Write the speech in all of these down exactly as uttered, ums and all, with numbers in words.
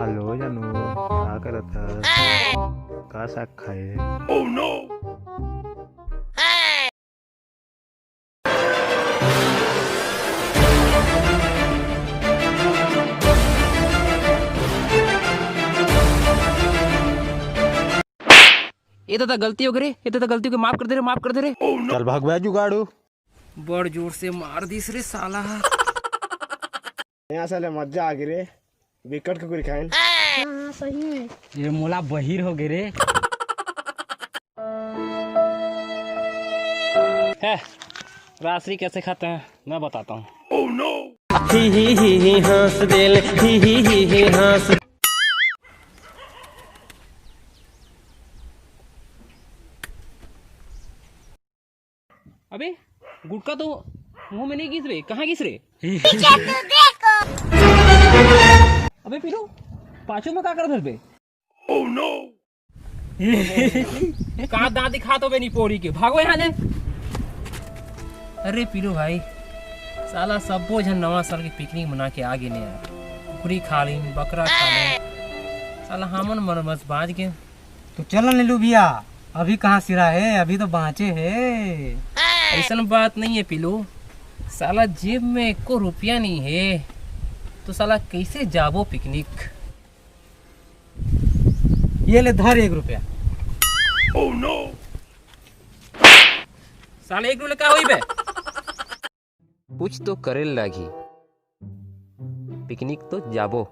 Hello जानू, का करत हस? का साग खाए? ए दादा, गलती हो गई रे। ए दादा, गलती हो गई, माफ कर दे रे, माफ कर दे रे। चल भाग बे जुगाड़ू। बड़ जोर से मार दिस रे साला। यहाँ साले मजा आ गई रे, बिकट कुकुरी खाइन। हाँ, हाँ, सही में। ये मोला बहिर हो गए रे। है, रासरी कैसे खाते हैं, मैं बताता हूँ। ही ही ही ही हंस देल, ही ही ही ही हंस। अबे, गुटखा तो मुंह में नहीं घिस रे, कहाँ घिस रे? अबे पीलू, पाछू में का कर धर बे? का दांत दिखा तो बे नी पोरी के, भागो यहाँ ले। अरे पीलू भाई, साला सब्बो झन नवा साल के पिकनिक मना के आ गे ने यार। कुकरी खा लीन, बकरा खा लीन, साला हमन मर मस बाँच गे। तो चल न नीलू भैया, अभी कहाँ सिरा है, अभी तो बाँचे है। ऐसन बात नहीं है पीलू, साला जेब में एको रुपया नहीं है, तो साला कैसे जाबो पिकनिक? ये ले धर एक रुपया। साला एक रुपया का होई बे? कुछ तो करे लागही। पिकनिक तो जाबो।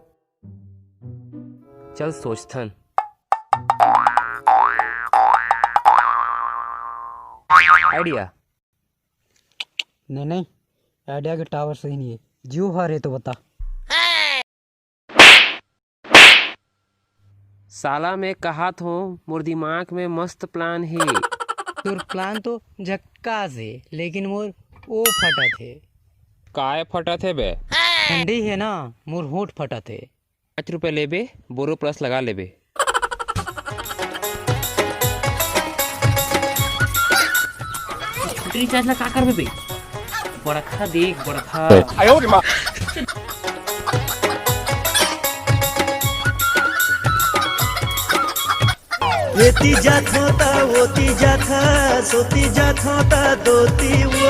चल सोचथन। आइडिया। नहीं, नहीं, आइडिया के टावर सही नहीं है। जियो हर है तो बता। साला मैं कहात हों, मोर दिमाग में मस्त प्लान हे। तोर प्लान तो झक्कास हे, लेकिन मोर ओ फटत हे। काय फटत हे बे? ठंडी हे ना, मोर होंठ फटत हे। पाँच रुपया लेबे, बोरो प्लस लगा लेबे। छोटे रिचार्ज ला का करबे बे? बड़खा देख, बड़खा। एती जाथों ता ओती जाथा, सोती जाथों ता दोती वो।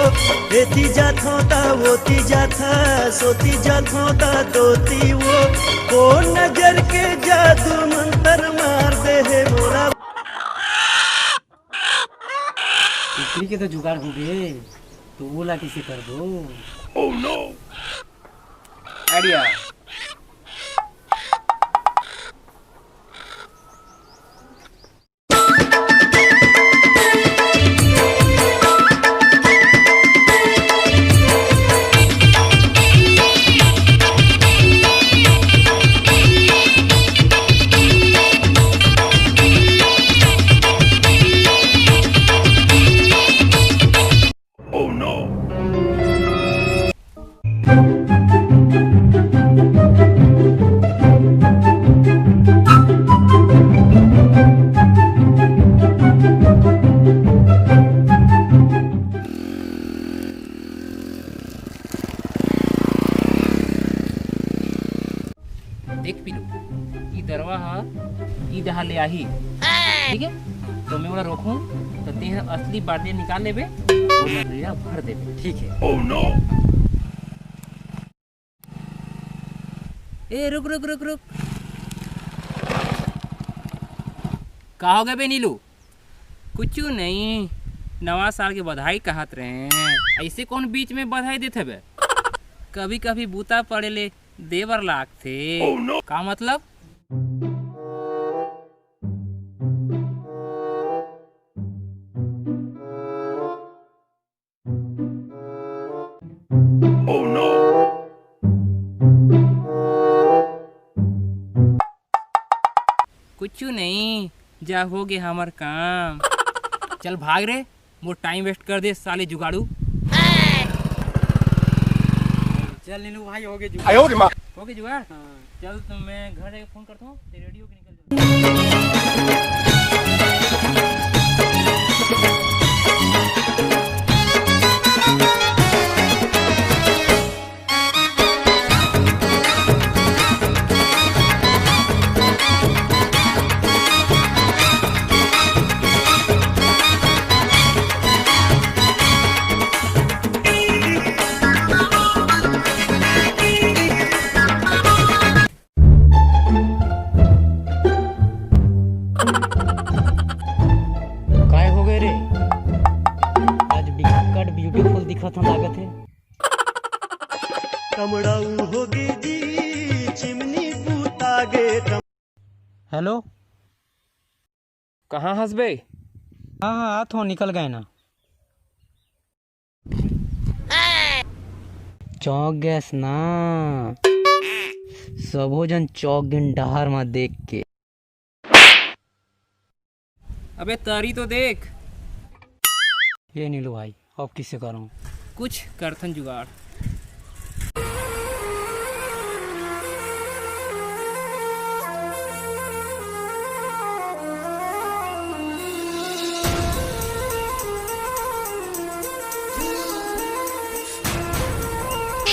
एती जाथों ता ओती जाथा, सोती जाथों ता दोती वो। कोन नजर के जादू मंतर मार दे हे मोला। टिकरी के तो जुगाड़ हो गए, तो वो ला कैसे कर दो? आइडिया। देख पीलू, ई दरवा ह ई डहा ले आही, ठीक है? तो मैं ओला रोकूं, तो तें ह असली बाल्टी निकाल लेबे, ओमा रेड़ा भर देबे, ठीक है? ए, रुक, रुक, रुक, रुक। का हो गए बे नीलू? कुछ नहीं, नवा साल के बधाई कहत रहे हैं। ऐसे कौन बीच में बधाई देथे बे? कभी-कभी बूता पड़े ले देवर लागथे। का मतलब? कुछ नहीं, जा हो गे हमर काम। चल भाग रे, मोर टाइम वेस्ट कर दे साले जुगाड़ू। चल नीलू भाई, हो गे जुगाड़। आयो रे माँ। हो गे जुगाड़? हाँ। चल तो मैं घर जाके फोन करता हूँ, तेरे रेडियो के निकल जाऊँ। खतम लागत हे। कमड़ाऊ होगे जी, चिमनी बुतागे। हेलो, कहाँ हस बे? हाँ, हाँ, आत हों, निकल गेंव ना। चौंक गेस ना, सबो झन चौंक गेन डहर म देख के। अबे तरी तो देख। ए नीलू भाई, अब कइसे करंव? कुछ करथन जुगाड़।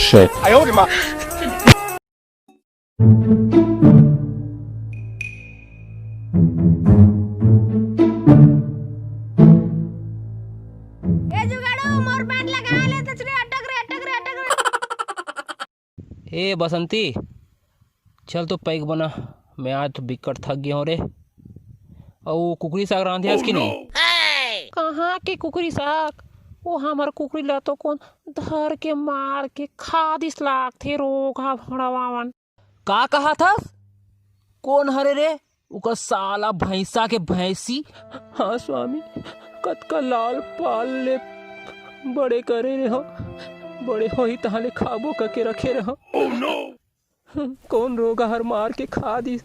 Shit. ए जुगाड़ू, मोर पैंट ला कहाँ ले तच रे, अटक रे, अटक रे, अटक रे। ए बसंती, चल तो पैक बना, मैं आज तो बिकट थक गेंव रे। अउ कुकरी साग रांधे हस कि नहीं? कहाँ के कुकरी साग? ओ हमर कुकरी ला तो कोन धर के मार के खा दिस लागथे रोगहा भड़वावन। का कहत हस? कोन हरे रे? ओकर साला भैंसा के भैंसी। हाँ स्वामी, कतका लाल पाल ले बड़े करे रेहेंव, बड़े होही तहाँ ले खाबो कके रखे रेहेंव। कोन रोगहा हर मार के खा दिस।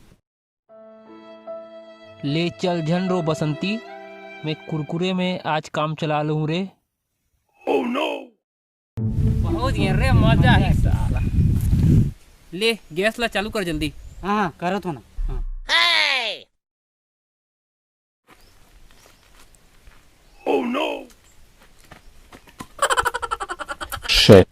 ले चल झन रो बसंती, मैं कुरकुरे में आज काम चला लूँ रे। पहुंच गेंव रे, मजा हे साला। ले, गैस ला चालू कर जल्दी। हाँ, हाँ, करत हों ना। हाँ। Shit.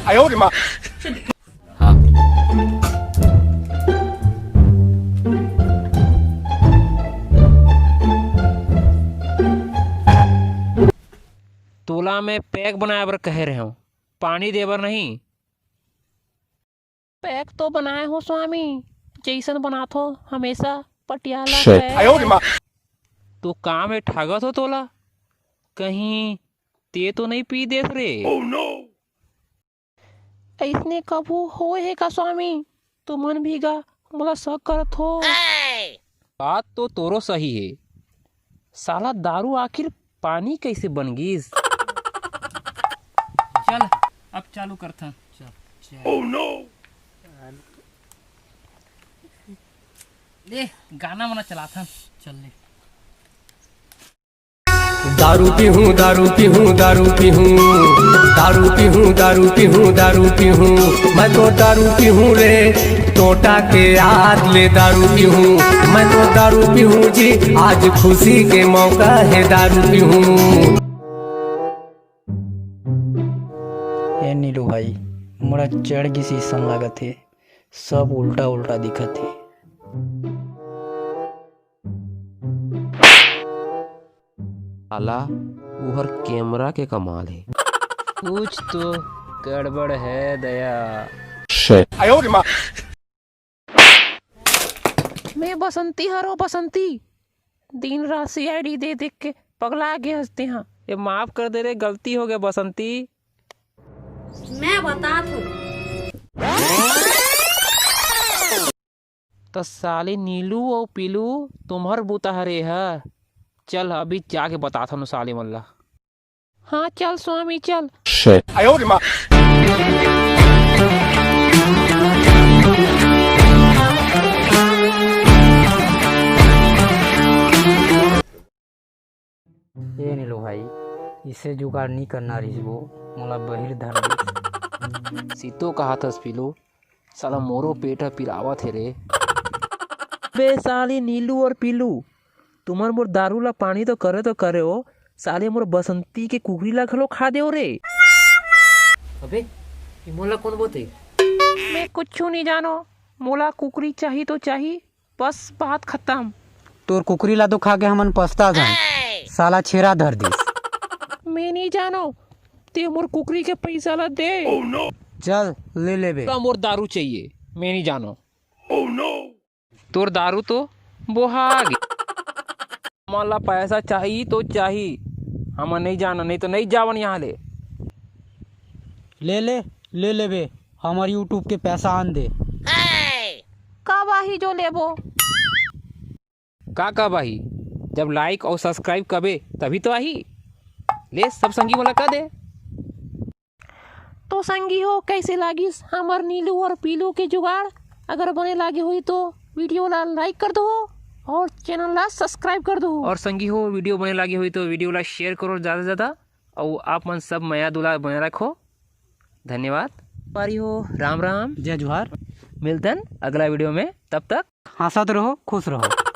तोला मैं पैक बनाए बर कहे रेहेंव, पानी दे बर नहीं। पैक तो बनाए हों स्वामी, जइसन बनाथों हमेशा, पटियाला पैक। तो का मैं ठगत हों तोला? कहीं ते तो नहीं पी देस रे? अइसने कभू होए हे का स्वामी? तुमन भी गा मोला शक करत हो। बात तो तोरो सही हे, साला दारू आखिर पानी कइसे बन गिस? चल, अब चालू करथन। चल, चल। ले, गाना वाना चलाथन। चल ले। दारू पीहूँ, दारू पीहूँ, दारू पीहूँ, दारू पीहूँ, दारू पीहूँ, दारू पीहूँ। मैं तो दारू पीहूँ रे, टोटा के याद ले दारू पीहूँ। मैं तो दारू पीहूँ जी, आज खुशी के मौका हे दारू पीहूँ। ए नीलू भाई, मोला चढ़ गिस अइसन लागत हे, सब उल्टा उल्टा दिखत हे। साला, उहर कैमरा के कमाल हे। कुछ तो गड़बड़ हे दया। Shit. मैं बसंती हरों बसंती, दिन रात सीआईडी देख देख के पगला गे हस तेंहा। ये माफ कर दे रे, गलती होगे बसंती। मैं बतात हों। त साली नीलू अउ पीलू तुम्हर बुता हरे ह। चल अभी जाके बतात हों साली मन ला। हाँ चल स्वामी चल। Shit. ए नीलू भाई, इसे जुगाड़ नी करना रिहिस वो, मोला बहिर धर दे। सीतो कहत हस पीलू, साला मोरो पेट ह पिरावत हे रे। बे साली नीलू और पीलू, तुमन मोर दारू ला पानी तो करे तो करे हो, साले मोर बसंती के कुकरी ला घलो खा देव रे। अबे, ये मोला कौन बोते? मैं कुछ नहीं जानो, मोला कुकरी चाही तो चाही, बस बात खतम। तोर कुकरी ला तो खा के हमन पछताथन। साला छेरा धर दिस। मैं नहीं जानो, ते मोर कुकरी के पैसा ला दे। चल, ले लेबे। का मोर दारू चाहिए, मैं नहीं जानो। तोर दारू तो बोहा गे। हमन ला पैसा चाही तो चाही, हमन नहीं जानो, नहीं तो नहीं जावन यहाँ ले। ले ले, ले लेबे, हमर YouTube के पैसा आन दे। कब आही जो लेबो? का कब आही? जब like और subscribe कबे तभी तो आही। ले सब संगी मन ला कह दे। तो संगी हो, कैसे लागिस हमर नीलू और पीलू के जुगाड़? अगर बने लागे होई तो वीडियो ला like कर दो और चैनल ला subscribe कर दो। और संगी हो, वीडियो बने लागे होई तो वीडियो ला share करो ज़्यादा से ज़्यादा। और आप मन सब मया दुलार बने रखो। धन्यवाद। पारी हो, राम राम। जय जोहार। मिलतन अगला वीडियो में, तब तक हंसत रहो, खुश रहो।